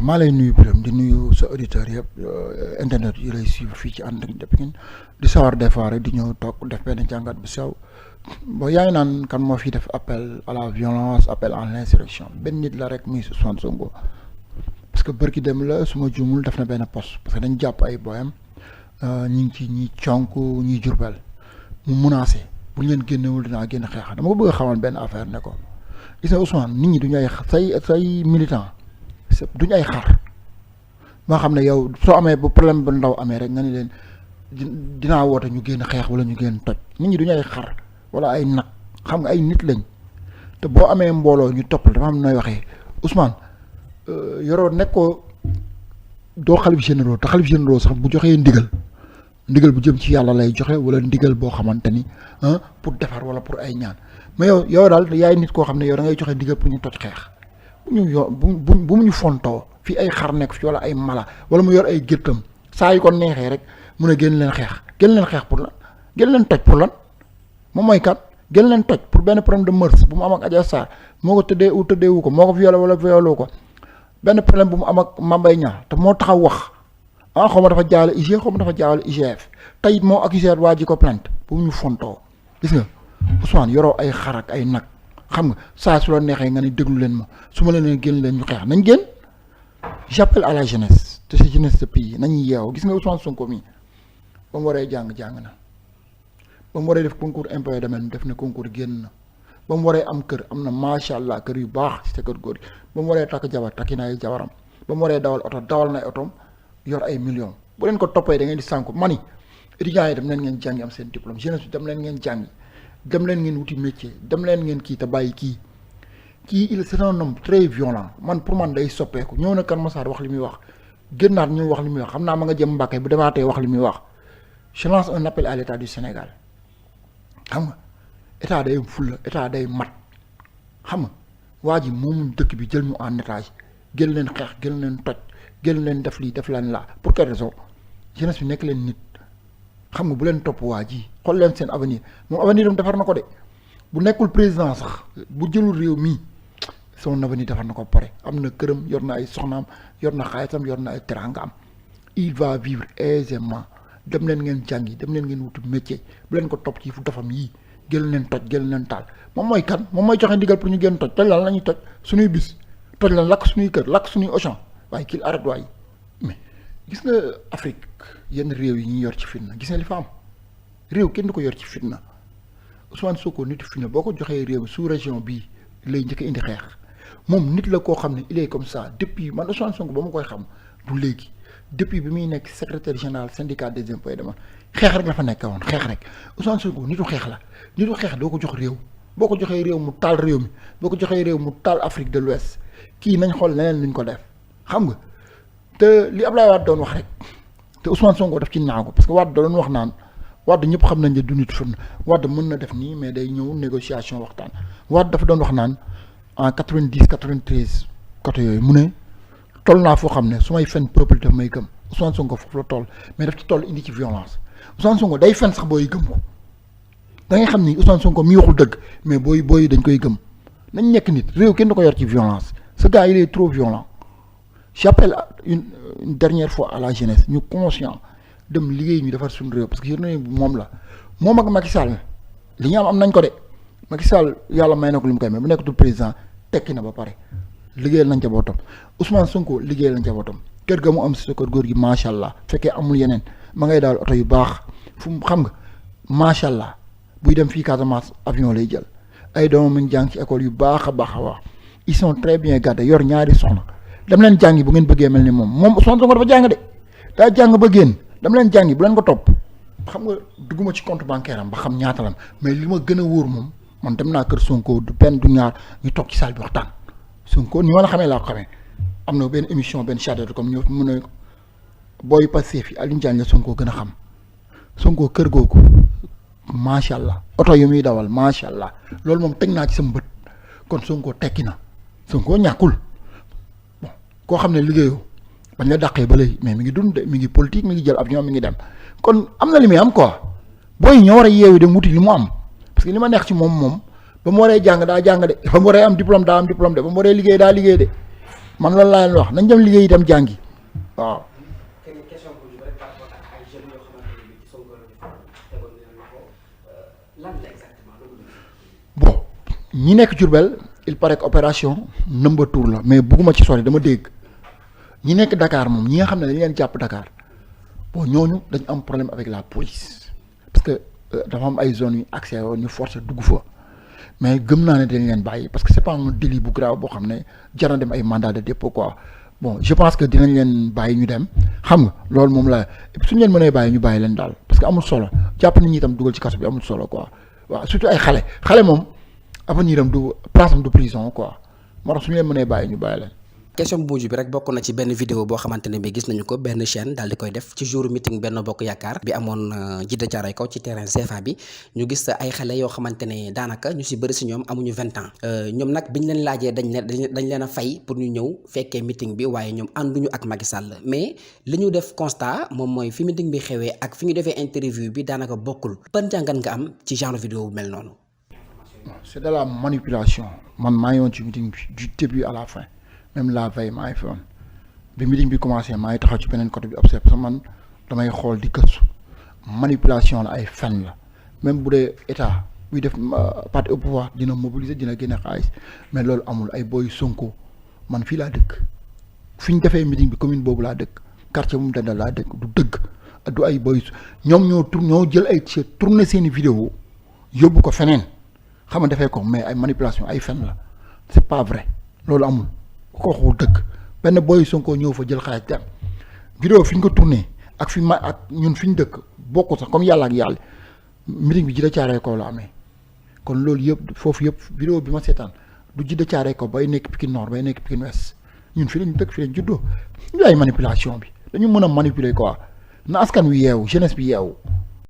waaw maa lay nuyu Birame di nuyu sa auditeurs yëpp internet yi lay suivre fii ci ànd ak Pikine di sawar des fois rek di ñëw toog def benn jàngat bu sew bon yaa ngi naan kan moo fi def appel à la violence appel à l'insurrection benn nit la rek muy Ousmane Sonko parce que bërki dem la su ma juumul def na benn poste parce que dañ jàpp ay boyam ñi ngi ci ñi conk ñi Jurbel mu menacé bu ñu leen génnewul dinaa génn xeex dama ko bëgg a xamal benn affaire ne ko gis nga Ousmane nit ñi duñu ay say militant duñ ay xar maa xam ne yow soo amee bu problème bu ndaw amee rek nga ni leen dinaa woote ñu génn xeex wala ñu génn toj nit ñi duñu ay xar wala ay nag xam nga ay nit lañ te boo amee mbooloo ñu toppal dafa am nooy waxee Ousmane yoroo nekkoo doo xalif généraux te xalif généraux sax bu joxee ndigal bu jëm ci yàlla lay joxe wala ndigal boo xamante ni pour defar wala pour ay ñaan mais yow daal yaay nit koo xam ne yow da ngay joxe ndigal pour ñu toj xeex bu mu ñu fontoo fii ay xar nekk fi wala ay mala wala mu yor ay géttam saa yu ko neexee rek mun a génn leen xeex pour lan génn leen toj pour lan moom mooy kat génn leen toj pour benn problème de mœurs bu mu am ak Adja Sarr moo ko tëddeewu ko moo ko violé wala violé ko benn problème bu mu am ak Mame Mbaye Niang te moo taxaw wax xaw ma dafa jaawale IG xaw ma dafa jaawale IGF tey it moo accusé waa ji ko plainte bu mu ñu fontoo gis nga Ousmane yoroo ay xar ak ay nag xam nga saa su la neexee nga ni déglu leen ma su ma leen génn leen ñu xeex nañ génn j'appelle à la jeunesse de cette jeunesse de pays nañu yeew gis nga Ousmane Sonko mi ba mu waree jàng na ba mu waree def concours impôt et domaine def na concours génn na ba mu waree am kër am na macha allah kër yu baax ci sa kër góor gi ba mu waree takk jabar takki na ay jabaram ba mu waree dawal oto dawal na ay otom yor ay millions bu leen ko toppee da ngeen di sànku mani étudiants yi dem leen ngeen jàngi am seen diplôme jeunesse bi dem leen ngeen jàngi dem leen ngeen wuti métier dem leen ngeen kii te bàyyi kii c'est un homme très violent man pour man day soppeeku ñëw na Kër Massar wax li muy wax génnaat ñu wax li muy wax xam naa ma nga jëm Mbàkke bu demaatee wax li muy wax je lance un appel à l'état du Sénégal xam nga état day fulla état day mat xam nga waa ji moomu dëkk bi jël ñu en étage gën leen xeex gën leen toj gën leen def lii def leen laa pour quelle raison jeunesse bi nekk leen nit xam nga bu leen topp waa ji xool leen seen avenir moom avenir am defar na ko de bu nekkul président sax bu jëlul réew mii son avenir defar na ko pare am na këram yor na ay soxnaam yor na xaalisam yor na ay teraangaam il va vivre aisément dem leen ngeen jàngi dem leen ngeen wutu métier bu leen ko topp ci fu dofam yii gën leen toj gën leen taal moom mooy kan moom mooy joxe ndigal pour ñu gën toj lan la ñuy toj suñuy bis toj lan lakk suñuy kër lakk suñuy Auchan waaye kii arrête waay mais gis nga Afrique yenn réew yi ñuy yor ci fitna gis nga li fa am réew kenn du ko yor ci fitna Ousmane Sonko nitu fitna boo ko joxee réew sous région bii lay njëkk indi xeex moom nit la koo xam ne il est comme ça depuis man Ousmane Sonko ba ma koy xam du léegi depuis bi muy nekk secrétaire général syndicat des impôts et domaines xeex rek la fa nekk woon xeex rek Ousmane Sonko nitu xeex la nitu xeex doo ko jox réew boo ko joxee réew mu taal réew mi boo ko joxee réew mu taal Afrique de l'Ouest kii nañ xool leneen luñ ko def xam nga te li Ablaye Wade doon wax rek te Ousmane Sonko daf ci naagu parce que Wade doon wax naan Wade ñëpp xam nañ ne du nit fitna Wade mën na def nii mais day ñëw négociation waxtaan Wade dafa doon wax naan en 90 93 côté yooyu mu ne toll naa foo xam ne su may fen peuple daf may gëm Ousmane Sonko foofu la toll mais daf ci toll indi ci violence Ousmane Sonko day fen sax booy gëm ko da ngay xam ni Ousmane Sonko mi waxul dëgg mais booy dañ koy gëm nañ nekk nit réew kenn du ko yor ci violence ce gars il est trop violent j'appelle une dernière fois à la jeunesse ñu conscient dem liggéey ñu defar suñu réew parce que journée bi moom la moom ak Macky Sall li ñu am nañ ko de Macky Sall yàlla may na ko li mu koy may bu nekkatul président tekki na ba pare liggéeyal nañ njabootam Ousmane Sonko liggéeyal nañ njabootam kër ga mu am si sa kër góor gi macha allah fekkee amul yeneen ma ngay daal oto yu baax fu mu xam nga macha allah buy dem fii Casamance avion lay jël ay doomam mi ngi jàng ci école yu baax a baax a baax ils sont très bien gardés yor ñaari soxna dem leen jàngi bu ngeen bëggee mel ni moom Ousmane Sonko dafa jàng de daa jàng ba génn dem leen jàngi bu leen ko topp xam nga dugguma ci compte bancaire am ba xam ñaata la mais li ma gën a wóor moom man dem naa kër Sonko du benn du ñaar ñu toog ci salle bi waxtaan Sonko ni ma la xamee laa ko xamee am na benn émission benn chargé comme ñëw mu ne booy passé fi Alioune Diagne la Sonko gën a xam Sonko kër googu macha allah oto yu muy dawal macha allah loolu moom teg naa ci sama bët kon Sonko tekki na Sonko ñàkkul bon koo xam ne liggéeyoo bañ la dàqee ba léegi mais mi ngi dund de mi ngi politique mi ngi jël avion mi ngi dem kon am na li muy am quoi booy ñoo war a yeewu dem wuti li mu am parce que li ma neex ci moom ba mu waree jàng daa jàng de ba mu waree am diplôme daa am diplôme de ba mu waree liggéey daa liggéey de man loolu laa leen wax nañ dem liggéey dem jàngi waaw. question bu ñu rek par rapport ak ay jeunes yoo xamante ne bii ci Sonko la ñu tegoon nañu loxo lan la exactement loolu. bon ñi nekk Diourbel il paraît que opération number two la mais bugguma ci sori dama dégg ñi nekk Dakar moom ñi nga xam ne dañ leen jàpp Dakar bon ñooñu dañ am problème avec la police parce que dafa am ay zones yu accès woon ñu forcé dugg fa mais gëm naa ne dañ leen bàyyi parce que c'est pas un délit bu grave boo xam ne jar na dem ay mandat de dépôt quoi bon je pense que dinañ leen bàyyi ñu dem xam nga loolu moom la suñu leen mënee bàyyi ñu bàyyi leen daal parce que amul solo jàpp nit ñi itam dugal ci kaso bi amul solo quoi waaw surtout ay xale moom avenir am du place am du prison quoi moo tax suñu leen mënee bàyyi ñu bàyyi leen. question bu mujj bi rek bokk na ci benn vidéo boo xamante ne bi gis nañu ko benn chaîne daal di koy def ci jour meeting Benno Bokk Yaakaar bi amoon Djiddah Thiaroye Kaw ci terrain CFA bi ñu gis ay xale yoo xamante ne daanaka ñu si bëri si ñoom amuñu 20 ans ñoom nag biñ leen laajee dañ leen a fay pour ñu ñëw fekkee meeting bi waaye ñoom ànduñu ak Macky Sall mais li ñu def constat moom mooy fi meeting bi xewee ak fi ñu defee interview bi daanaka bokkul ban jàngat nga am ci genre vidéo bu mel noonu. C'est de la manipulation man maa ngi woon ci meeting bi du début à la fin. même la veille maa ngi fi woon bi meeting bi commencé maa ngi taxaw ci beneen côté bi observe parce que man damay xool di gëstu manipulation la ay fen la même bu dee état buy def parti au pouvoir dina mobiliser dina génne xaalis mais loolu amul ay boy Sonko man fii laa dëkk fi ñu defee meeting bi commune boobu laa dëkk quartier bu mu dendal laa dëkk du dëgg du ay boy ñoom ñoo jël ay tourner seeni vidéo yóbbu ko feneen xam nga defee ko mais ay manipulation ay fen la c'est pas vrai loolu amul. ko waxul dëgg benn boy Sonko ñëw fa jël xaalis dem vidéo fi ñu ko tourné ak fi ma ak ñun fi ñu dëkk bokku sax comme yàlla ak yàlla meeting bi Djiddah Thiaroye Kaw la amee kon loolu yëpp foofu yëpp vidéo bi ma seetaan du Djiddah Thiaroye Kaw bay nekk Pikine Nord bay nekk Pikine Ouest ñun fi lañ dëkk fi lañ juddoo ñu ay manipulation bi dañu mën a manipuler quoi na askan wi yeewu jeunesse bi yeewu